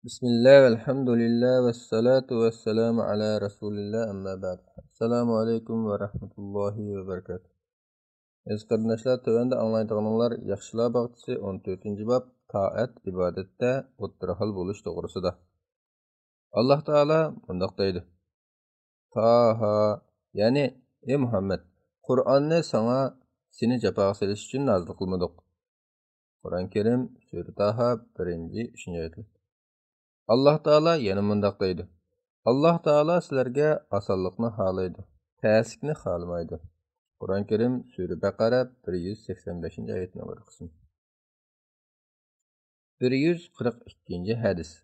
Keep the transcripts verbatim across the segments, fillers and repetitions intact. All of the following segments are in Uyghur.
بىسمىللا، ۋەلھەمدۇلىللا، ۋەسسالاتۇ ۋەسسالامۇ ئالا رەسۇلىللا، ئەمما بەئد. ئەسسالامۇ ئەلەيكۇم ۋە رەھمەتۇللاھى ۋە بەرىكاتۇھ. ئەزىز قېرىنداشلار، تۆۋەندە ئاڭلايدىغىنىڭلار ياخشىلار باغچىسى ئون تۆتىنچى باب، تائەت ئىبادەتتە ئوتتۇرا ھال بولۇش توغرىسىدا. ئاللاھ تائالا مۇنداق دەيدۇ: تاھا، يەنى، ئى مۇھەممەد، قۇرئاننى ساڭا سېنى جاپاغا سېلىش ئۈچۈن نازىل قىلمىدۇق. قۇرئان كەرىم، سۈرە تاھا، بىرىنچى، ئۈچىنچى ئايەتلەر. ئاللاھ تائالا يەنە مۇنداق دەيدۇ: ئاللاھ تائالا سىلەرگە ئاسانلىقنى خالايدۇ، تەسلىكنى خالىمايدۇ. قۇرئان كەرىم، سۈرە بەقەرە، بىر يۈز سەكسەن بەشىنچى ئايەتنىڭ بىر قىسمى. بىر يۈز قىرىق ئىككىنچى ھەدىس.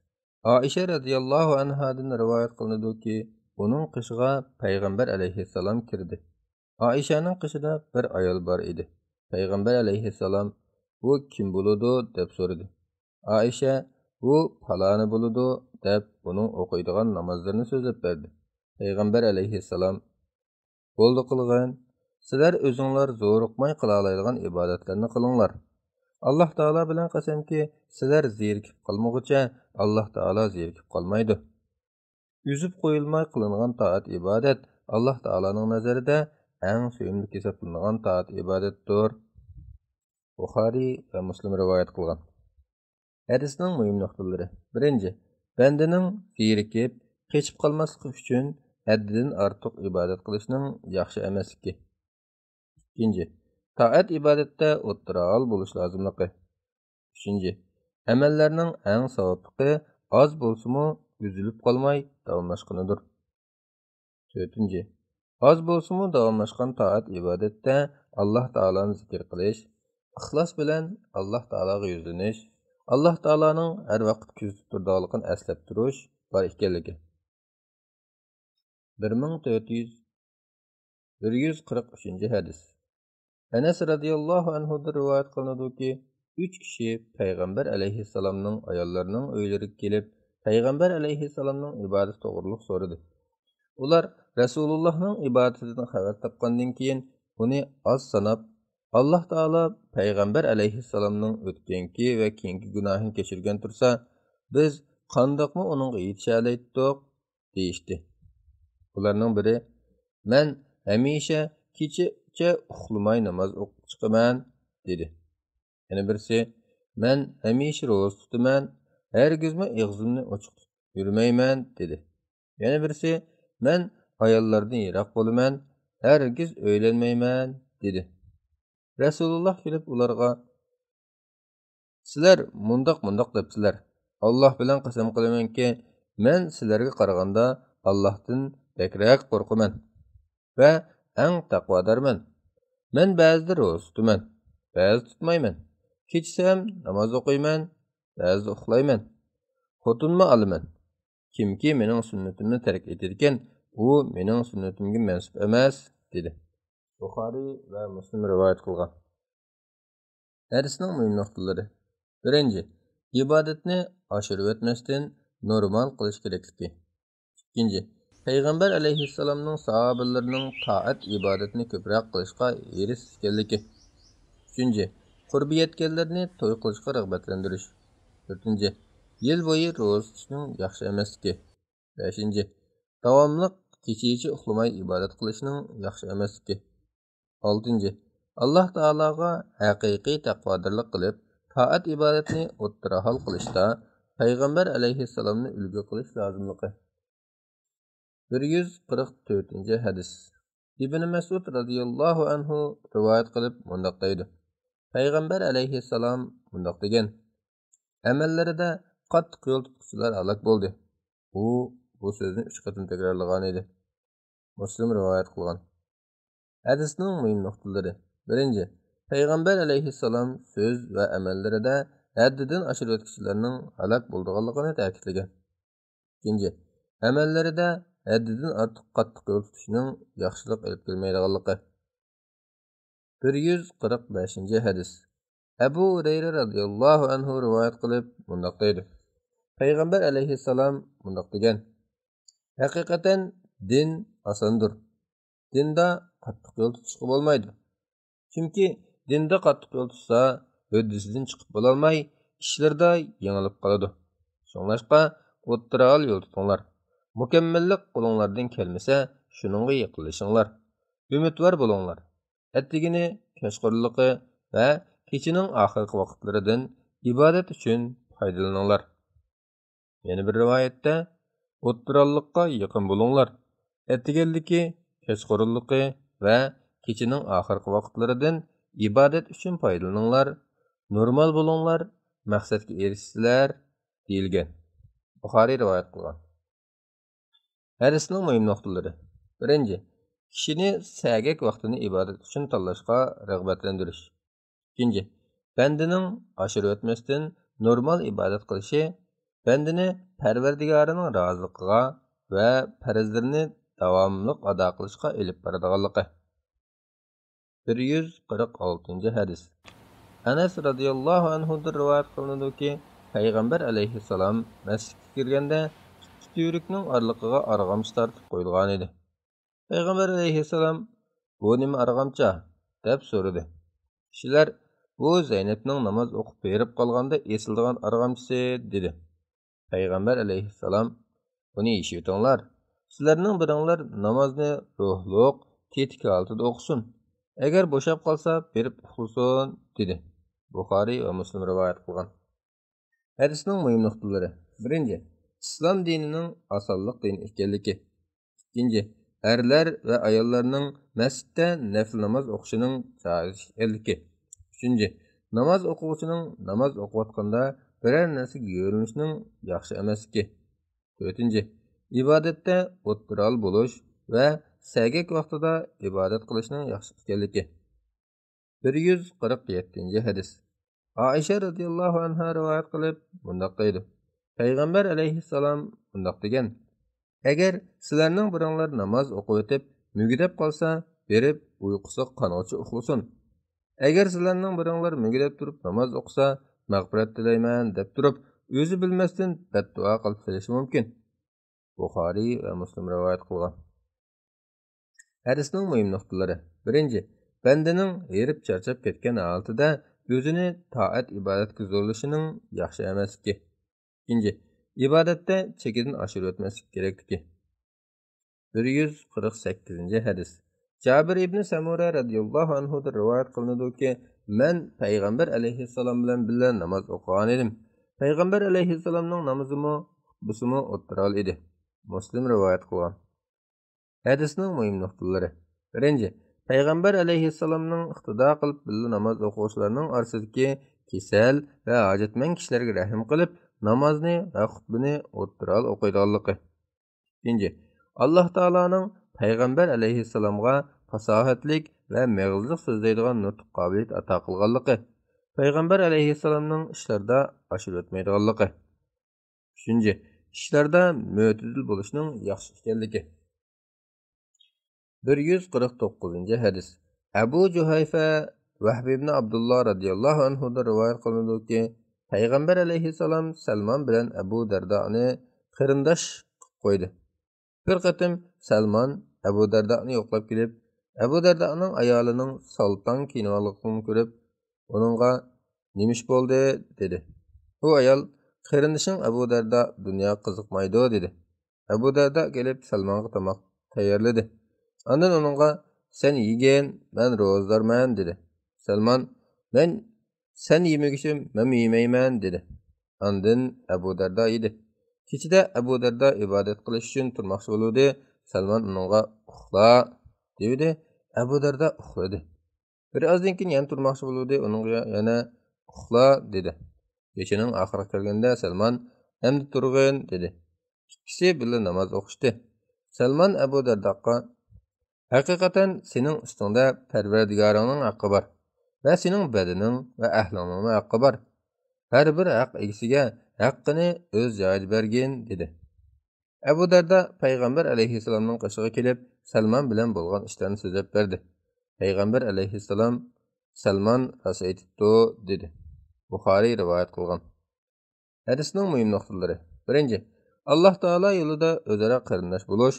ئائىشە رەزىياللاھۇ ئەنھادىن رىۋايەت قىلىنىدۇكى، ئۇنىڭ قېشىغا پەيغەمبەر ئەلەيھىسسالام كىردى. ئائىشەنىڭ قېشىدا بىر ئايال بار ئىدى. پەيغەمبەر ئەلەيھىسسالام: «بۇ كىم بولىدۇ؟» دەپ سورىدى. ئائىشە: «بۇ پالانى بولىدۇ» دەپ، ئۇنىڭ ئوقۇيدىغان نامازلىرىنى سۆزلەپ بەردى. پەيغەمبەر ئەلەيھىسسالام: «بولدى قىلغىن، سىلەر ئۆزۈڭلار زورۇقماي قىلالايدىغان ئىبادەتلەرنى قىلىڭلار. ئاللاھ تائالا بىلەن قەسەمكى، سىلەر زېرىكىپ قالمىغۇچە، ئاللاھ تائالا زېرىكىپ قالمايدۇ.» ئۈزۈپ قويۇلماي قىلىنغان تائەت ئىبادەت ئاللاھ تائالانىڭ نەزىرىدە ئەڭ سۆيۈملۈك ھېسابلىنىدىغان تائەت ئىبادەتتۇر. بۇخارىي ۋە مۇسلىم رىۋايەت قىلغان. ھەدىسنىڭ مۇھىم نۇقتىلىرى. بىرىنچى، بەندىنىڭ زېرىكىپ، قېچىپ قالماسلىقى ئۈچۈن ھەددىدىن ئارتۇق ئىبادەت قىلىشنىڭ ياخشى ئەمەسلىكى. ئىككىنچى، تائەت ئىبادەتتە ئوتتۇرا ھال بولۇش لازىملىقى. ئۈچىنچى، ئەمەللەرنىڭ ئەڭ ساۋابلىقى ئاز بولسىمۇ ئۈزۈلۈپ قالماي داۋاملاشقىنىدۇر. تۆتىنچى، ئاز بولسىمۇ داۋاملاشقان تائەت ئىبادەتتە ئاللاھ تائالانى زىكىر قىلىش، ئىخلاس بىلەن ئاللاھ تائالاغا يۈزلىنىش، ئاللاھ تائالانىڭ ھەر ۋاقىت كۆزىتىپ تۇرىدىغانلىقىنى ئەسلەپ تۇرۇش بار ئىكەنلىكى. بىر مىڭ تۆت يۈز، بىر يۈز قىرىق ئۈچىنچى ھەدىس. ئەنەس رەزىياللاھۇ ئەنھۇدىن رىۋايەت قىلىنىدۇكى، ئۈچ كىشى پەيغەمبەر ئەلەيھىسسالامنىڭ ئاياللىرىنىڭ ئۆيلىرىگە كېلىپ، پەيغەمبەر ئەلەيھىسسالامنىڭ ئىبادىتى توغرۇلۇق سورىدى. ئۇلار رەسۇلۇللاھنىڭ ئىبادىتىدىن خەۋەر تاپقاندىن كېيىن، ئۇنى ئاز ساناپ، «ئاللاھ تائالا پەيغەمبەر ئەلەيھىسسالامنىڭ ئۆتكەنكى ۋە كېيىنكى گۇناھىنى كەچۈرگەن تۇرسا، بىز قانداقمۇ ئۇنىڭغا يېتىشەلەيتتۇق؟» دېيىشتى. ئۇلارنىڭ بىرى: «مەن ھەمىشە كېچىچە ئۇخلىماي ناماز ئوقۇپ چىقىمەن» دېدى. يەنە بىرسى: «مەن ھەمىشە روزا تۇتىمەن، ھەرگىزمۇ ئېغىزىمنى ئوچۇق تۇتۇپ يۈرمەيمەن» دېدى. يەنە بىرسى: «مەن ئاياللاردىن يىراق بولىمەن، ھەرگىز ئۆيلەنمەيمەن» دېدى. رەسۇلۇللاھ كېلىپ ئۇلارغا: «سىلەر مۇنداق، مۇنداق دەپسىلەر. ئاللاھ بىلەن قەسەم قىلىمەنكى، مەن سىلەرگە قارىغاندا ئاللاھتىن بەكرەك قورقىمەن ۋە ئەڭ تەقۋادارمەن. مەن بەزىدە روزا تۇتىمەن، بەزىدە تۇتمايمەن. كېچىسى ھەم ناماز ئوقۇيمەن، بەزىدە ئۇخلايمەن. خوتۇنمۇ ئالىمەن. كىمكى مېنىڭ سۈننىتىمنى تەرك ئېتىدىكەن، ئۇ مېنىڭ سۈننىتىمگە مەنسۇپ ئەمەس» دېدى. بۇخارىي ۋە مۇسلىم رىۋايەت قىلغان. ھەدىسنىڭ مۇھىم نۇقتىلىرى. بىرىنچى، ئىبادەتنى ئاشۇرۇۋەتمەستىن نورمال قىلىش كېرەكلىكى. ئىككىنچى، پەيغەمبەر ئەلەيھىسسالامنىڭ ساھابىلىرىنىڭ تائەت ئىبادەتنى كۆپرەك قىلىشقا ھېرىس ئىكەنلىكى. ئۈچىنچى، قۇربى يەتكەنلەرنى توي قىلىشقا رىغبەتلەندۈرۈش. تۆتىنچى، يىل بويى روزا تۇتۇشنىڭ ياخشى ئەمەسلىكى. بەشىنچى، داۋاملىق كېچىچە ئۇخلىماي ئىبادەت قىلىشنىڭ ياخشى ئەمەسلىكى. ئالتىنچى، ئاللاھ تائالاغا ھەقىقىي تەقۋادارلىق قىلىپ، تائەت ئىبادەتنى ئوتتۇرا ھال قىلىشتا پەيغەمبەر ئەلەيھىسسالامنى ئۈلگە قىلىش لازىملىقى. بىر يۈز قىرىق تۆتىنچى ھەدىس. ئىبنى مەسئۇد رەزىياللاھۇ ئەنھۇ رىۋايەت قىلىپ مۇنداق دەيدۇ: پەيغەمبەر ئەلەيھىسسالام مۇنداق دېگەن: «ئەمەللىرىدە قاتتىق يول تۇتقۇچىلار ھالاك بولدى.» ئۇ بۇ سۆزنى ئۈچ قېتىم تەكرارلىغان ئىدى. مۇسلىم رىۋايەت قىلغان. ھەدىسنىڭ مۇھىم نۇقتىلىرى. بىرىنچى، پەيغەمبەر ئەلەيھىسسالام سۆز ۋە ئەمەللىرىدە ھەددىدىن ئاشۇرۇۋەتكۈچىلەرنىڭ ھالاك بولىدىغانلىقىنى تەكىتلىگەن. ئىككىنچى، ئەمەللىرىدە ھەددىدىن ئارتۇق قاتتىق يول تۇتۇشنىڭ ياخشىلىق ئېلىپ كەلمەيدىغانلىقى. بىر يۈز قىرىق بەشىنچى ھەدىس. ئەبۇ ھۇرەيرە رەزىياللاھۇ ئەنھۇ رىۋايەت قىلىپ مۇنداق دەيدۇ: پەيغەمبەر ئەلەيھىسسالام مۇنداق دېگەن: ھەقىقەتەن دىن ئاساندۇر. دىندا قاتتىق يول تۇتۇشقا بولمايدۇ. چۈنكى دىندا قاتتىق يول تۇتسا، ھۆددىسىدىن چىقىپ بولالماي، ئىشلىرىدا يېڭىلىپ قالىدۇ. شۇڭلاشقا، ئوتتۇرا ھال يول تۇتۇڭلار. مۇكەممەللىك قولۇڭلاردىن كەلمىسە، شۇنىڭغا يېقىنلىشىڭلار. ئۈمىدۋار بولۇڭلار. ئەتىگىنى، كەچقۇرۇنلۇقى ۋە كېچىنىڭ ئاخىرقى ۋاقىتلىرىدىن ئىبادەت ئۈچۈن پايدىلىنىڭلار. يەنە بىر رىۋايەتتە، ئوتتۇراللىققا يېقىن بولۇڭلار. ئەتىگەنلىكى، كەچقۇرۇنلۇقى ۋە كېچىنىڭ ئاخىرقى ۋاقىتلىرىدىن ئىبادەت ئۈچۈن پايدىلىنىڭلار. نورمال بولۇڭلار، مەقسەتكە ئېرىشىسىلەر، دېيىلگەن. بۇخارىي رىۋايەت قىلغان. ھەدىسنىڭ مۇھىم نۇقتىلىرى. بىرىنچى، كىشىنى سەگەك ۋاقتىنى ئىبادەت ئۈچۈن تاللاشقا رىغبەتلەندۈرۈش. ئىككىنچى، بەندىنىڭ ئاشۇرۇۋەتمەستىن نورمال ئىبادەت قىلىشى بەندىنى پەرۋەردىگارىنىڭ رازىلىقىغا ۋە پەرزلىرىنى داۋاملىق ئادا قىلىشقا ئېلىپ بارىدىغانلىقى. بىر يۈز قىرىق ئالتىنچى ھەدىس. ئەنەس رازىياللاھۇ ئەنھۇدىن رىۋايەت قىلىنىدۇكى، پەيغەمبەر ئەلەيھىسسالام مەسچىتكە كىرگەندە، ئىككى تۈۋرۈكنىڭ ئارىلىقىغا ئارغامچا تارتىپ قويۇلغانىدى. پەيغەمبەر ئەلەيھىسسالام، «بۇ نېمە ئارغامچا؟» دەپ سورىدى. كىشىلەر، «بۇ زەينەپنىڭ ناماز ئوقۇپ بېرىپ قالغاندا ئېسىلىدىغان ئارغامچىسى» دېدى. پەيغەمبەر ئەلەيھىسسالام، «بۇنى يېشىۋېتىڭلار. سىلەرنىڭ بىرىڭلار نامازنى روھلۇق، تېتىك ھالىتىدە ئوقۇسۇن. ئەگەر بوشاپ قالسا، بېرىپ ئۇخلىسۇن» دېدى. بۇخارىي ۋە مۇسلىم رىۋايەت قىلغان. ھەدىسنىڭ مۇھىم نۇقتىلىرى. بىرىنچى، ئىسلام دىنىنىڭ ئاسانلىق دىنى ئىكەنلىكى. ئىككىنچى، ئەرلەر ۋە ئاياللارنىڭ مەسچىتتە نەپلى ناماز ئوقۇشىنىڭ جائىز ئىكەنلىكى. ئۈچىنچى، ناماز ئوقۇغۇچىنىڭ ناماز ئوقۇۋاتقاندا بىرەر نەرسىگە يۆلىنىشنىڭ ياخشى ئەمەسلىكى. تۆتىنچى، ئىبادەتتە ئوتتۇرا ھال بولۇش ۋە سەگەك ۋاقتىدا ئىبادەت قىلىشنىڭ ياخشى ئىكەنلىكى. بىر يۈز قىرىق يەتتىنچى ھەدىس. ئائىشە رەزىياللاھۇ ئەنھا رىۋايەت قىلىپ مۇنداق دەيدۇ، پەيغەمبەر ئەلەيھىسسالام مۇنداق دېگەن، «ئەگەر سىلەرنىڭ بىرىڭلار ناماز ئوقۇۋېتىپ مۈگدەپ قالسا، بېرىپ ئۇيقۇسىغا قانغۇچە ئۇخلىسۇن. ئەگەر سىلەرنىڭ بىرىڭلار مۈگدەپ تۇرۇپ ناماز ئوقۇسا، مەغپىرەت تىلەيمەن دەپ تۇرۇپ، ئۆزى بىلمەستىن بەددۇئا قىلىپ قېلىشى مۇمكىن.» بۇخارىي ۋە مۇسلىم رىۋايەت قىلغان. ھەدىسنىڭ مۇھىم نۇقتىلىرى. بىرىنچى، بەندىنىڭ ھېرىپ چارچاپ كەتكەن ھالىتىدە ئۆزىنى تائەت ئىبادەتكە زورلىشىنىڭ ياخشى ئەمەسلىكى. ئىككىنچى، ئىبادەتتە چېكىدىن ئاشۇرۇۋەتمەسلىك كېرەكلىكى. بىر يۈز قىرىق سەككىزىنچى ھەدىس. جابىر ئىبنى سەمۇرە رەزىياللاھۇ ئەنھۇدىن رىۋايەت قىلىنىدۇكى، مەن پەيغەمبەر ئەلەيھىسسالام بىلەن بىللە ناماز ئوقۇغان ئىدىم. پەيغەمبەر ئەلەيھىسسالامنىڭ نامىزىمۇ، خۇتبىسىمۇ ئوتتۇرا ھال ئىدى. مۇسلىم رىۋايەت قىلغان. ھەدىسنىڭ مۇھىم نۇقتىلىرى. بىرىنچى، پەيغەمبەر ئەلەيھىسسالامنىڭ ئىقتىدا قىلىپ بىللە ناماز ئوقۇغۇچىلارنىڭ ئارىسىدىكى كېسەل ۋە ھاجەتمەن كىشىلەرگە رەھىم قىلىپ، نامازنى ۋە خۇتبىنى ئوتتۇرا ھال ئوقۇيدىغانلىقى. ئىككىنچى، ئاللاھ تائالانىڭ پەيغەمبەر ئەلەيھىسسالامغا پاساھەتلىك ۋە مېغىزلىق سۆزلەيدىغان نۇتۇق قابىلىيىتى ئاتا قىلغانلىقى، پەيغەمبەر ئەلەيھىسسالامنىڭ ئىشلىرىدا ئاشۇرۇۋەتمەيدىغانلىقى. ئۈچىنچى، ئىشلاردا مۆتىدىل بولۇشنىڭ ياخشى ئىكەنلىكى. بىر يۈز قىرىق توققۇزىنچى ھەدىس. ئەبۇ جۇھەيفە ۋەھب ئىبنى ئابدۇللا رەزىياللاھۇ ئەنھۇدىن رىۋايەت قىلىنىدۇكى، پەيغەمبەر ئەلەيھىسسالام سەلمان بىلەن ئەبۇ دەردانى قېرىنداش قىلىپ قويدى. بىر قېتىم سەلمان ئەبۇ دەردانى يوقلاپ كېلىپ، ئەبۇ دەردانىڭ ئايالىنىڭ سالتاڭ كىيىنىۋالغانلىقىنى كۆرۈپ، ئۇنىڭغا، «نېمە ئىش بولدى؟» دېدى. ئۇ ئايال، «قېرىندىشىڭ ئەبۇ دەردا دۇنياغا قىزىقمايدۇ» دېدى. ئەبۇ دەردا كېلىپ سەلمانغا تاماق تەييارلىدى. ئاندىن ئۇنىڭغا، «سەن يېگىن، مەن روزىدارمەن» دېدى. سەلمان، «مەن، سەن يېمىگۈچە مەنمۇ يېمەيمەن» دېدى. ئاندىن ئەبۇ دەردا يېدى. كېچىدە ئەبۇ دەردا ئىبادەت قىلىش ئۈچۈن تۇرماقچى بولۇۋىدى. سەلمان ئۇنىڭغا، «ئۇخلا» دېۋىدى. ئەبۇ دەردا ئۇخلىدى. بىر ئازدىن كېيىن يەنە تۇرماقچى بولۇۋىدى، ئۇنىڭغا يەنە، «ئۇخلا» دېدى. كېچىنىڭ ئاخىرىغا كەلگەندە سەلمان، «ئەمدى تۇرغىن» دېدى. ئىككىسى بىللە ناماز ئوقۇشتى. سەلمان ئەبۇ دەرداغا، «ھەقىقەتەن سېنىڭ ئۈستۈڭدە پەرۋەردىگارىڭنىڭ ھەققى بار ۋە سېنىڭ بەدىنىڭ ۋە ئەھلىڭنىڭمۇ ھەققى بار. ھەر بىر ھەق ئىگىسىگە ھەققىنى ئۆز جايىدا بەرگىن» دېدى. ئەبۇ دەردا پەيغەمبەر ئەلەيھىسسالامنىڭ قېشىغا كېلىپ، سەلمان بىلەن بولغان ئىشلارنى سۆزلەپ بەردى. پەيغەمبەر ئەلەيھىسسالام، «سەلمان راست ئېيتىپتۇ» دېدى. بۇخارىي رىۋايەت قىلغان. ھەدىسنىڭ مۇھىم نۇقتىلىرى. بىرىنچى، ئاللاھ تائالا يولىدا ئۆزئارا قېرىنداش بولۇش،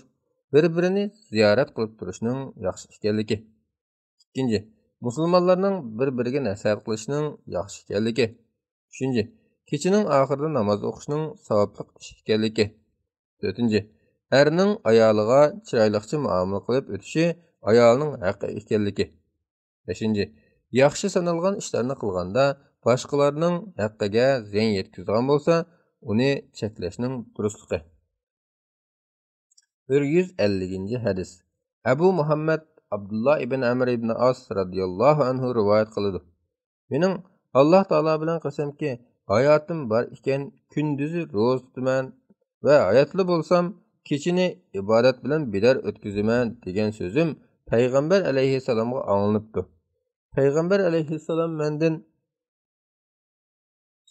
بىر-بىرىنى زىيارەت قىلىپ تۇرۇشنىڭ ياخشى ئىكەنلىكى. ئىككىنچى، مۇسۇلمانلارنىڭ بىر-بىرىگە نەسىھەت قىلىشىنىڭ ياخشى ئىكەنلىكى. ئۈچىنچى، كېچىنىڭ ئاخىرىدا ناماز ئوقۇشنىڭ ساۋابلىق ئىش ئىكەنلىكى. تۆتىنچى، ئەرنىڭ ئايالىغا چىرايلىقچە مۇئامىلە قىلىپ ئۆتۈشى ئايالىنىڭ ھەققى ئىكەنلىكى. بەشىنچى، ياخشى سانالغان ئىشلارنى قىلغاندا باشقىلارنىڭ ھەققىگە زىيان يەتكۈزىدىغان بولسا، ئۇنى چەكلەشنىڭ دۇرۇسلۇقى. بىر يۈز ئەللىكىنچى ھەدىس. ئەبۇ مۇھەممەد ئابدۇللا ئىبن ئەمر ئىبن ئاس رەزىياللاھۇ ئەنھۇ رىۋايەت قىلىدۇ. مېنىڭ ئاللاھ تائالا بىلەن قەسەمكى، ھاياتىم بار ئىكەن، كۈندۈزى روزا تۇتىمەن ۋە ھاياتلا بولسام، كېچىنى ئىبادەت بىلەن بىدار ئۆتكۈزىمەن دېگەن سۆزۈم پەيغەمبەر ئەلەيھىسسالامغا ئاڭلىنىپتۇ. پەيغەمبەر ئەلەيھىسسالام مەندىن،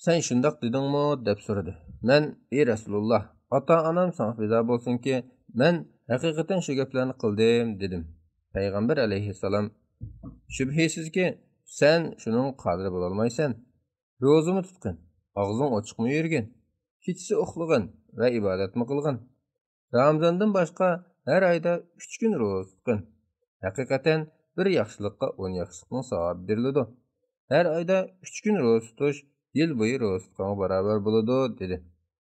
سەن شۇنداق دېدىڭمۇ؟ دەپ سورىدى. مەن، ئى رەسۇلۇللاھ، ئاتا-ئانام ساڭا پىدا بولسۇنكى، مەن ھەقىقەتەن شۇ گەپلەرنى قىلدىم، دېدىم. پەيغەمبەر ئەلەيھىسسالام، شۈبھىسىزكى، سەن شۇنىڭغا قادىر بولالمايسەن. روزىمۇ تۇتقىن، ئاغزىڭ ئوچۇقمۇ يۈرگىن، كېچىسى ئۇخلىغىن ۋە ئىبادەتمۇ قىلغىن. رامىزاندىن باشقا ھەر ئايدا ئۈچ كۈن روزا تۇتقىن. ھەقىقەتەن بىر ياخشىلىققا ئون ياخشىلىقنىڭ ساۋابى بېرىلىدۇ. ھەر ئايدا ئۈچ كۈن روزا تۇتۇش يىل بويى روزا تۇتقانغا باراۋەر بولىدۇ، دېدى.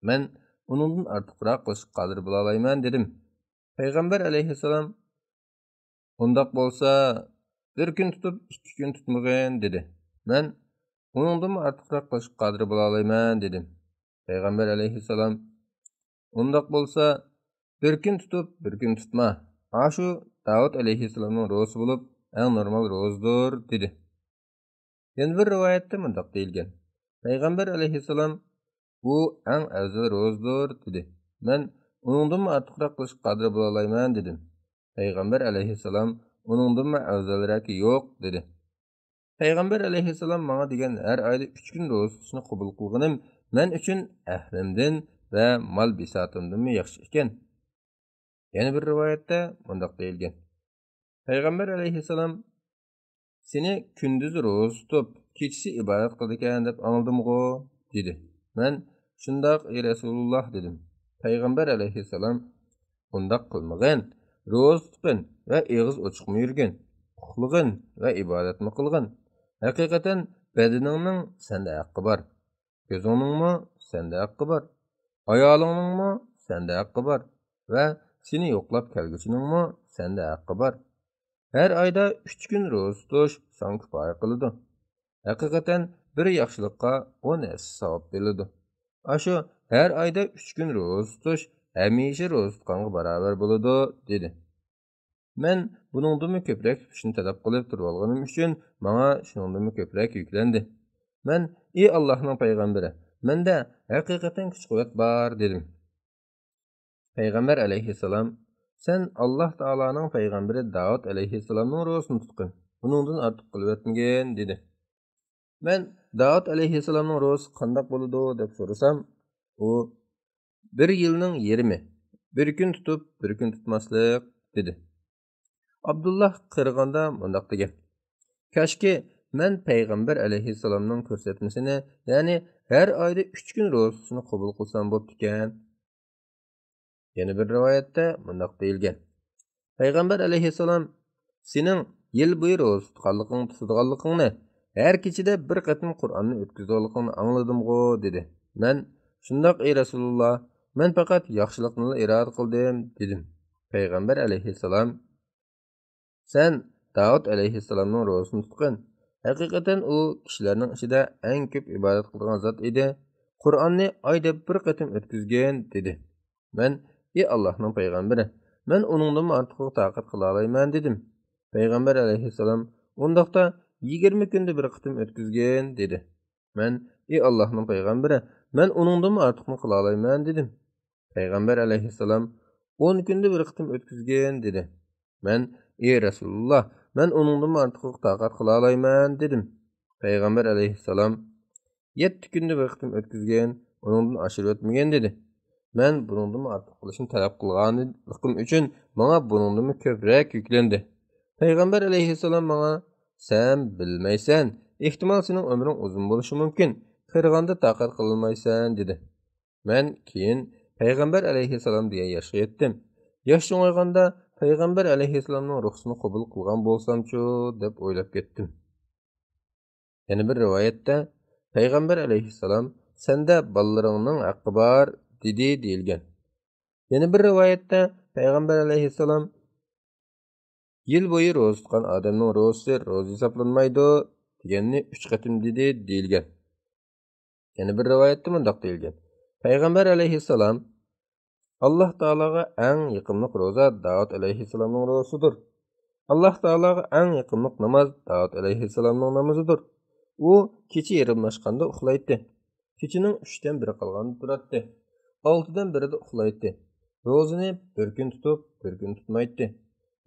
مەن، ئۇنىڭدىن ئارتۇقراق قىلىشقا قادىر بولالايمەن، دېدىم. پەيغەمبەر ئەلەيھىسسالام، ئۇنداق بولسا، بىر كۈن تۇتۇپ، ئىككى كۈن تۇتمىغىن، دېدى. مەن، ئۇنىڭدىنمۇ ئارتۇقراق قىلىشقا قادىر بولالايمەن، دېدىم. پەيغەمبەر ئەلەيھىسسالام، ئۇنداق بولسا، بىر كۈن تۇتۇپ، بىر كۈن تۇتما. ئاشۇ داۋۇت ئەلەيھىسسالامنىڭ روزىسى بولۇپ، ئەڭ نورمال روزىدۇر، دېدى. يەنە بىر رىۋايەتتە مۇنداق دېيىلگەن، پەيغەمبەر ئەلەيھىسسالام، بۇ ئەڭ ئەۋزەل روزىدۇر، دېدى. مەن، ئۇنىڭدىنمۇ ئارتۇقراق قىلىشقا قادىر بولالايمەن، دېدىم. پەيغەمبەر ئەلەيھىسسالام، ئۇنىڭدىنمۇ ئەۋزەلرەكى يوق، دېدى. پەيغەمبەر ئەلەيھىسسالام ماڭا دېگەن ھەر ئايدا ئۈچ كۈن روزا تۇتۇشنى قوبۇل قىلغىنىم مەن ئۈچۈن ئەھلىمدىن ۋە مال بىساتىمدىنمۇ ياخشى ئىكەن. يەنە بىر رىۋايەتتە مۇنداق دېيىلگەن، پەيغەمبەر ئەلەيھىسسالام، سېنى كۈندۈزى روزا تۇتۇپ، كېچىسى ئىبادەت قىلىدىكەن دەپ ئاڭلىدىمغۇ؟ دېدى. مەن، شۇنداق، ئى رەسۇلۇللاھ، دېدىم. پەيغەمبەر ئەلەيھىسسالام، ئۇنداق قىلمىغىن، روزا تۇتقىن ۋە ئېغىز ئوچۇقمۇ يۈرگىن، ئۇخلىغىن ۋە ئىبادەتمۇ قىلغىن. ھەقىقەتەن بەدىنىڭنىڭ سەندە ھەققى بار، كۆزۈڭنىڭمۇ سەندە ھەققى بار، ئايالىڭنىڭمۇ سەندە ھەققى بار ۋە سېنى يوقلاپ كەلگۈچىنىڭمۇ سەندە ھەققى بار. ھەر ئايدا ئۈچ كۈن روزا تۇتۇش ساڭا كۇپايە قىلىدۇ. ھەقىقەتەن بىر ياخشىلىققا ئون ھەسسە ساۋاب بېرىلىدۇ. ئاشۇ ھەر ئايدا ئۈچ كۈن روزا تۇتۇش ھەمىشە روزا تۇتقانغا باراۋەر بولىدۇ، دېدى. مەن بۇنىڭدىنمۇ كۆپرەك تۇتۇشنى تەلەپ قىلىپ تۇرۇۋالغىنىم ئۈچۈن ماڭا شۇنىڭدىنمۇ كۆپرەك يۈكلەندى. مەن، ئى ئاللاھنىڭ پەيغەمبىرى، مەندە ھەقىقەتەن كۈچ-قۇۋۋەت بار، دېدىم. پەيغەمبەر ئەلەيھىسسالام، سەن ئاللاھ تائالانىڭ پەيغەمبىرى داۋۇت ئەلەيھىسسالامنىڭ روزىسىنى تۇتقىن، ئۇنىڭدىن ئارتۇق قىلىۋەتمىگىن، دېدى. مەن، داۋۇت ئەلەيھىسسالامنىڭ روزىسى قانداق بولىدۇ؟ دەپ سورىسام، ئۇ، بىر يىلنىڭ يېرىمى، بىر كۈن تۇتۇپ، بىر كۈن تۇتماسلىق، دېدى. ئابدۇللاھ قىرغاندا مۇنداق دېگەن، كاشكى مەن پەيغەمبەر ئەلەيھىسسالامنىڭ كۆرسەتمىسىنى، يەنى ھەر ئايدا ئۈچ كۈن روزىسىنى قوبۇل قىلسام بوپتىكەن. يەنە بىر رىۋايەتتە مۇنداق دېيىلگەن، پەيغەمبەر ئەلەيھىسسالام، سېنىڭ يىل بويى روزا تۇتقانلىقىڭ، تۇتىدىغانلىقىڭنى، ھەر كېچىدە بىر قېتىم قۇرئاننى ئۆتكۈزىدىغانلىقىڭنى ئاڭلىدىمغۇ؟ دېدى. مەن، شۇنداق، ئى رەسۇلۇللاھ، مەن پەقەت ياخشىلىقنىلا ئىرادە قىلدىم، دېدىم. پەيغەمبەر ئەلەيھىسسالام، سەن داۋۇت ئەلەيھىسسالامنىڭ روزىسىنى تۇتقىن. ھەقىقەتەن ئۇ كىشىلەرنىڭ ئىچىدە ئەڭ كۆپ ئىبادەت قىلىدىغان زات ئىدى. قۇرئاننى ئايدا بىر قېتىم ئۆتكۈزگىن، دېدى. مەن، ئى ئاللاھنىڭ پەيغەمبىرى، مەن ئۇنىڭدىنمۇ ئارتۇقىغا تاقەت قىلالايمەن، دېدىم. پەيغەمبەر ئەلەيھىسسالام، ئۇنداقتا يىگىرمە كۈندە بىر قېتىم ئۆتكۈزگىن، دېدى. مەن، ئى ئاللاھنىڭ پەيغەمبىرى، مەن ئۇنىڭدىنمۇ ئارتۇقنى قىلالايمەن، دېدىم. پەيغەمبەر ئەلەيھىسسالام، ئون كۈندە بىر قېتىم ئۆتكۈزگىن، دېدى. مەن، ئى رەسۇلۇللاھ، مەن ئۇنىڭدىنمۇ ئارتۇقىغا تاقەت قىلالايمەن، دېدىم. پەيغەمبەر ئەلەيھىسسالام، يەتتە كۈندە بىر قېتىم ئۆتكۈزگىن، ئۇنىڭدىن ئاشۇرۇۋەتمىگىن، دېدى. مەن بۇنىڭدىنمۇ ئارتۇق قىلىشنى تەلەپ قىلغانلىقىم ئۈچۈن ماڭا بۇنىڭدىنمۇ كۆپرەك يۈكلەندى. پەيغەمبەر ئەلەيھىسسالام ماڭا، سەن بىلمەيسەن، ئېھتىمال سېنىڭ ئۆمرۈڭ ئۇزۇن بولۇشى مۇمكىن، قىرغاندا تاقەت قىلالمايسەن، دېدى. مەن كېيىن پەيغەمبەر ئەلەيھىسسالام دېگەن ياشقا يەتتىم. ياش چوڭايغاندا پەيغەمبەر ئەلەيھىسسالامنىڭ رۇخسىتىنى قوبۇل قىلغان بولسامچۇ دەپ ئويلاپ كەتتىم. يەنە بىر رىۋايەتتە، پەيغەمبەر ئەلەيھىسسالام، سەندە بالىلىرىڭنىڭ ھەققى بار، دېدى، دېيىلگەن. يەنە بىر رىۋايەتتە پەيغەمبەر ئەلەيھىسسالام، يىل بويى روزا تۇتقان ئادەمنىڭ روزىسى روزا ھېسابلانمايدۇ، دېگەننى ئۈچ قېتىم دېدى، دېيىلگەن. يەنە بىر رىۋايەتتە مۇنداق دېيىلگەن، پەيغەمبەر ئەلەيھىسسالام، ئاللاھ تائالاغا ئەڭ يېقىملىق روزا داۋۇت ئەلەيھىسسالامنىڭ روزىسىدۇر. ئاللاھ تائالاغا ئەڭ يېقىملىق ناماز داۋۇت ئەلەيھىسسالامنىڭ نامىزىدۇر. ئۇ كېچە يېرىملاشقاندا ئۇخلايتتى. كېچىنىڭ ئۈچتىن بىرى قالغاندا تۇراتتى. ئالتىدىن بىرىدە ئۇخلايتتى. روزىنى بىر كۈن تۇتۇپ، بىر كۈن تۇتمايتتى.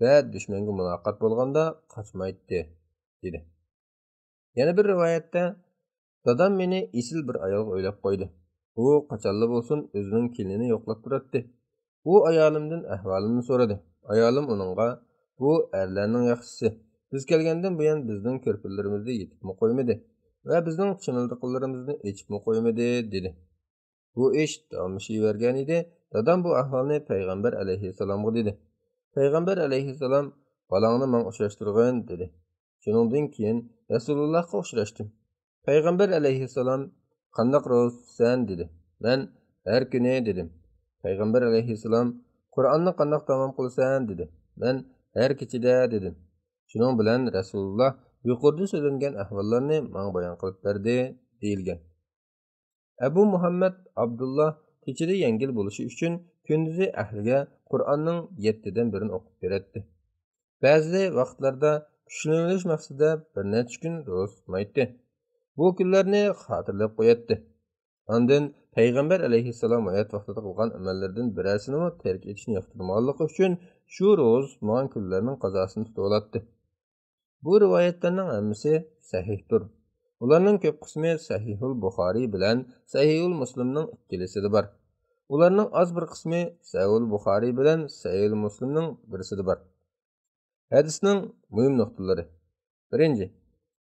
ۋە دۈشمەنگە مۇلاقات بولغاندا قاچمايتتى، دېدى. يەنە بىر رىۋايەتتە، دادام مېنى ئېسىل بىر ئايالغا ئۆيلەپ قويدى. ئۇ قاچانلا بولسۇن ئۆزىنىڭ كېلىنىنى يوقلاپ تۇراتتى. ئۇ ئايالىمدىن ئەھۋالىمنى سورىدى. ئايالىم ئۇنىڭغا، بۇ ئەرلەرنىڭ ياخشىسى. بىز كەلگەندىن بۇيان بىزنىڭ كۆرپىلىرىمىزنى يېپىپمۇ قويمىدى ۋە بىزنىڭ چىمىلدىقلىرىمىزنى ئېچىپمۇ قويمىدى، دېدى. بۇ ئىش داۋاملىشىۋەرگەنىدى. دادام بۇ ئەھۋالنى پەيغەمبەر ئەلەيھىسسالامغا دېدى. پەيغەمبەر ئەلەيھىسسالام، بالاڭنى ماڭا ئۇچراشتۇرغىن، دېدى. شۇنىڭدىن كېيىن رەسۇلۇللاھقا ئۇچراشتىم. پەيغەمبەر ئەلەيھىسسالام، قانداق روزا تۇتىسەن؟ دېدى. مەن، ھەر كۈنى، دېدىم. پەيغەمبەر ئەلەيھىسسالام، قۇرئاننى قانداق تامام قىلىسەن؟ دېدى. مەن، ھەر كېچىدە، دېدىم. شۇنىڭ بىلەن رەسۇلۇللاھ يۇقىرىدا سۆزلەنگەن ئەھۋاللارنى ماڭا بايان قىلىپ بەردى، دېيىلگەن. ئەبۇ مۇھەممەد ئابدۇللا كېچىدە يەڭگىل بولۇشى ئۈچۈن كۈندۈزى ئەھلىگە قۇرئاننىڭ يەتتىدىن بىرىنى ئوقۇپ بېرەتتى. بەزى ۋاقىتلاردا كۈچلىنىۋېلىش مەقسىتىدە بىر نەچچە كۈن روزا تۇتمايتتى. بۇ كۈنلەرنى خاتىرىلەپ قوياتتى. ئاندىن پەيغەمبەر ئەلەيھىسسالام ھايات ۋاقتىدا قىلغان ئەمەللىرىدىن بىرەرسىنىمۇ تەرك ئېتىشنى ياقتۇرمىغانلىقى ئۈچۈن شۇ روزا تۇتمىغان كۈنلەرنىڭ قازاسىنى تۇتۇۋالاتتى. بۇ رىۋايەتلەرنىڭ ھەممىسى سەھىھتۇر. ئۇلارنىڭ كۆپ قىسمى سەھىھۇل بۇخارىي بىلەن سەھىھۇل مۇسلىمنىڭ ئىككىلىسىدە بار. ئۇلارنىڭ ئاز بىر قىسمى سەھىھۇل بۇخارىي بىلەن سەھىھۇل مۇسلىمنىڭ بىرسىدە بار. ھەدىسنىڭ مۇھىم نۇقتىلىرى. بىرىنچى،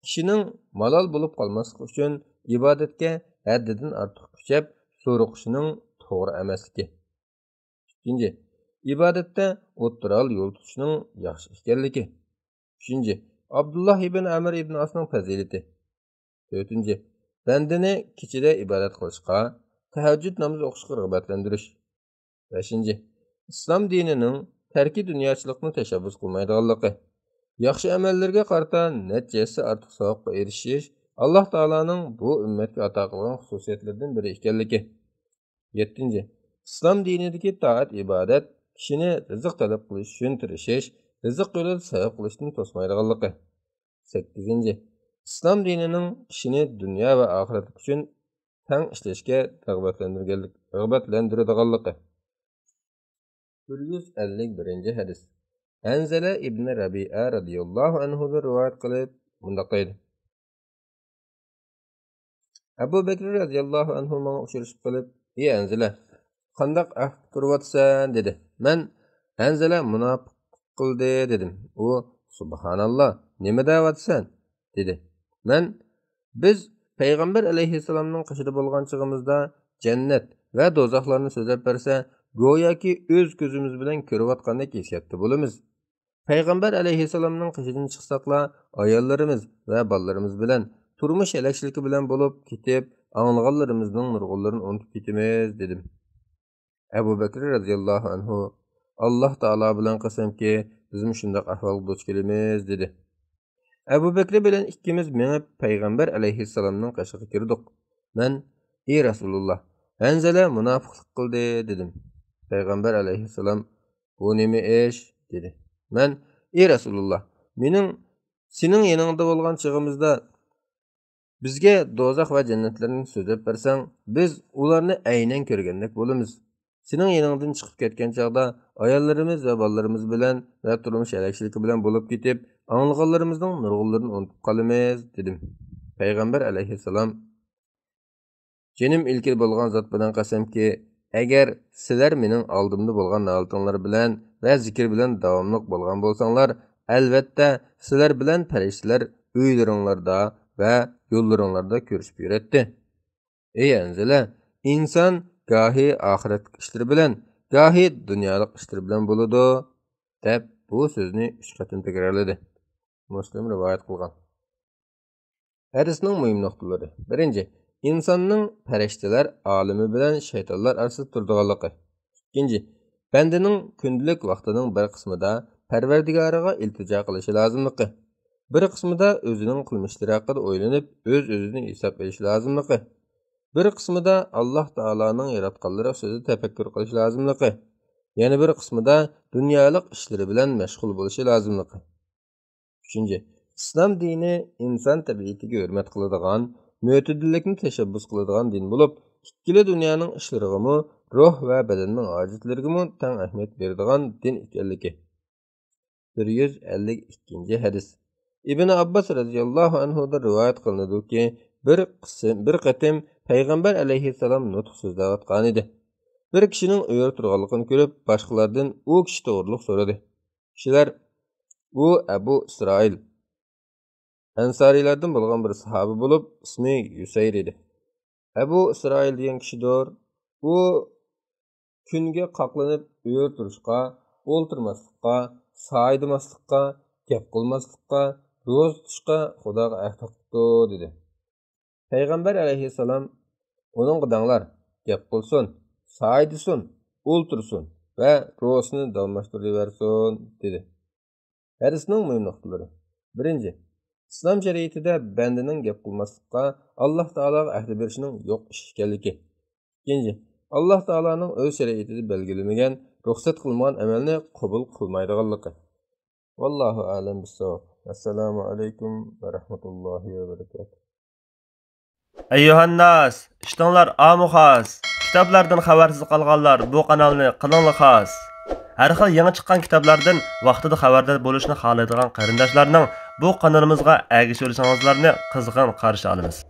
كىشىنىڭ مالال بولۇپ قالماسلىقى ئۈچۈن ئىبادەتكە ھەددىدىن ئارتۇق كۈچەپ زورۇقۇشىنىڭ توغرا ئەمەسلىكى. ئىككىنچى، ئىبادەتتە ئوتتۇرا يول تۇتۇشنىڭ ياخشى ئىكەنلىكى. ئۈچىنچى، ئابدۇللا ئىبن ئەمر ئىبن ئاسنىڭ پەزىلىتى. تۆتىنچى، بەندىنى كېچىدە ئىبادەت قىلىشقا، تەھەججۇد نامىزى ئوقۇشقا رىغبەتلەندۈرۈش. بەشىنچى، ئىسلام دىنىنىڭ تەركى دۇنياچىلىقنى تەشەببۇس قىلمايدىغانلىقى. ياخشى ئەمەللىرىگە قارىتا نەچچە ھەسسە ئارتۇق ساۋابقا ئېرىشىش ئاللاھ تائالانىڭ بۇ ئۈممەتكە ئاتا قىلغان خۇسۇسىيەتلىرىدىن بىرى ئىكەنلىكى. يەتتىنچى، ئىسلام دىنىدىكى تائەت-ئىبادەت كىشىنى رىزىق تەلەپ قىلىش ئۈچۈن تىرىشىش، رىزىق يولىدا سەۋەب قىلىشتىن توسمايدىغانلىقى. سەككىزىنچى، ئىسلام دىنىنىڭ كىشىنى دۇنيا ۋە ئاخىرەتلىك ئۈچۈن تەڭ ئىشلەشكە رىغبەتلەندۈرگەنلىك، رىغبەتلەندۈرىدىغانلىقى. بىر يۈز ئەللىك بىرىنچى ھەدىس. ھەنزەلە ئىبنى رەبىئە رەزىياللاھۇ ئەنھۇدىن رىۋايەت قىلىپ مۇنداق دەيدۇ. ئەبۇ بەكرى رەزىياللاھۇ ئەنھۇ ماڭا ئۇچرىشىپ قېلىپ، ئى ھەنزىلە، قانداق ئەھۋالدا تۇرۇۋاتىسەن؟ دېدى. مەن، ھەنزىلە مۇناپىقلىق قىلدى، دېدىم. ئۇ، سۇبھاناللا، نېمە دەۋاتىسەن؟ دېدى. مەن، بىز پەيغەمبەر ئەلەيھىسسالامنىڭ قېشىدا بولغان چېغىمىزدا جەننەت ۋە دوزاخلارنى سۆزلەپ بەرسە، گوياكى ئۆز كۆزىمىز بىلەن كۆرۈۋاتقاندەك ھېسسىياتتا بولىمىز. پەيغەمبەر ئەلەيھىسسالامنىڭ قېشىدىن چىقساقلا، ئاياللىرىمىز ۋە بالىلىرىمىز بىلەن تۇرمۇش ھەلەكچىلىكى بىلەن بولۇپ كېتىپ، ئاڭلىغانلىرىمىزنىڭ نۇرغۇنلىرىنى ئۇنتۇپ كېتىمىز، دېدىم. ئەبۇ بەكرى رەزىياللاھۇ ئەنھۇ، ئاللاھ تائالا بىلەن قەسەمكى، بىزمۇ شۇنداق ئەھۋالغا دۇچ كېلىمىز، دېدى. ئەبۇ بەكرى بىلەن ئىككىمىز مېڭىپ پەيغەمبەر ئەلەيھىسسالامنىڭ قېشىغا كىردۇق. مەن، ئى رەسۇلۇللا، ھەنزەلە مۇناپىقلىق قىلدى، دېدىم. پەيغەمبەر ئەلەيھىسسالام، بۇ نېمە ئىش؟ دېدى. مەن، ئى رەسۇلۇللا، مېنىڭ سېنىڭ يېنىڭدا بولغان چېغىمىزدا بىزگە دوزاخ ۋە جەننەتلەرنى سۆزلەپ بەرسەڭ، بىز ئۇلارنى ئەينەن كۆرگەندەك بولىمىز. سېنىڭ يېنىڭدىن چىقىپ كەتكەن چاغدا ئاياللىرىمىز ۋە بالىلىرىمىز بىلەن ۋە تۇرمۇش ھەلەكچىلىكى بىلەن بولۇپ كېتىپ، ئاڭلىغانلىرىمىزنىڭ نۇرغۇنلىرىنى ئۇنتۇپ قالىمىز، دېدىم. پەيغەمبەر ئەلەيھىسسالام، جېنىم ئىلكىدە بولغان زات بىلەن قەسەمكى، ئەگەر سىلەر مېنىڭ ئالدىمدا بولغان ھالىتىڭلار بىلەن ۋە زىكىر بىلەن داۋاملىق بولغان بولساڭلار، ئەلۋەتتە، سىلەر بىلەن پەرىشتىلەر ئۆيلىرىڭلاردا ۋە يوللىرىڭلاردا كۆرۈشۈپ يۈرەتتى. ئەي ھەنزىلە، ئىنسان گاھى ئاخىرەتلىك ئىشلىرى بىلەن، گاھى دۇنيالىق ئىشلىرى بىلەن بولىدۇ، دەپ بۇ سۆزنى ئۈچ قېتىم تەكرارلىدى. مۇسلىم رىۋايەت قىلغان. ھەدىسنىڭ مۇھىم نۇقتىلىرى. بىرىنچى، ئىنساننىڭ پەرىشتىلەر ئالىمى بىلەن شەيتانلار ئارىسىدا تۇرىدىغانلىقى. ئىككىنچى، بەندىنىڭ كۈندىلىك ۋاقتىنىڭ بىر قىسمىدا پەرۋەردىگارىغا ئىلتىجا قىلىشى لازىملىقى. بىر قىسمىدا ئۆزىنىڭ قىلمىشلىرى ھەققىدە ئويلىنىپ، ئۆز-ئۆزىدىن ھېساب بېرىشى لازىملىقى. بىر قىسمىدا ئاللاھ تائالانىڭ ياراتقانلىرى ئۈستىدە تەپەككۇر قىلىشى لازىملىقى. يەنە بىر قىسمىدا دۇنيالىق ئىشلىرى بىلەن مەشغۇل بولۇشى لازىملىقى. ئۈچىنچى، ئىسلام دىنى ئىنسان تەبىئىتىگە ھۆرمەت قىلىدىغان، مۆتىدىللىكنى تەشەببۇس قىلىدىغان دىن بولۇپ، ئىككىلا دۇنيانىڭ ئىشلىرىغىمۇ، روھ ۋە بەدەننىڭ ھاجەتلىرىگىمۇ تەڭ ئەھمىيەت بېرىدىغان دىن ئىكەنلىكى. بىر يۈز ئەللىك ئىككىنچى ھەدىس. ئىبن ئابباس رەزىياللاھۇ ئەنھۇدىن رىۋايەت قىلىنىدۇكى، بىر قىسىم، بىر قېتىم پەيغەمبەر ئەلەيھىسسالام نۇتۇق سۆزلەۋاتقانىدى. بىر كىشىنىڭ ئۆرە تۇرغانلىقىنى كۆرۈپ، باشقىلاردىن ئۇ كىشى توغرۇلۇق سورىدى. كىشىلەر، ئۇ ئەبۇ ئىسرائىل، ئەنسارىيلاردىن بولغان بىر ساھابە بولۇپ، ئىسمى يۈسەير ئىدى. ئەبۇ ئىسرائىل دېگەن كىشىدۇر، ئۇ كۈنگە قاقلىنىپ ئۆرە تۇرۇشقا، ئولتۇرماسلىققا، سايىدىماسلىققا، گەپ قىلماسلىققا، روزا تۇتۇشقا خۇداغا ئەھدى قىپتۇ، دېدى. پەيغەمبەر ئەلەيھىسسالام ئۇنىڭغا دەڭلار، گەپ قىلسۇن، سايىدىسۇن، ئولتۇرسۇن ۋە روزىسىنى داۋاملاشتۇرۇۋەرسۇن، دېدى. ھەدىسنىڭ مۇھىم نۇقتىلىرى. بىرىنچى، ئىسلام شەرىئىتىدە بەندىنىڭ گەپ قىلماسلىققا، ئاللاھ تائالاغا ئەھدە بېرىشنىڭ يوق ئىش ئىكەنلىكى. ئىككىنچى، ئاللاھ تائالانىڭ ئۆز شەرىئىتىدە بەلگىلىمىگەن، رۇخسەت قىلمىغان ئەمەلنى قوبۇل قىلمايدىغانلىقى. ۋاللاھۇ ئەلەم بىسساۋاب. ئەسسالامۇ ئەلەيكۇم ۋە رەھمەتۇللاھى ۋە بەرىكاتۇھ. ئەييۇھەنناس، ئىشتىڭلار ئامۇخاس. كىتابلاردىن خەۋەرسىز قالغانلار بۇ قانالنى قىلىڭلار خاس. ھەر خىل يېڭى چىققان كىتابلاردىن ۋاقتىدا خەۋەردار بولۇشنى خالايدىغان قېرىنداشلارنىڭ بۇ قانىلىمىزغا ئەگىشىۋېلىشىڭىزلارنى قىزغىن قارشى ئالىمىز.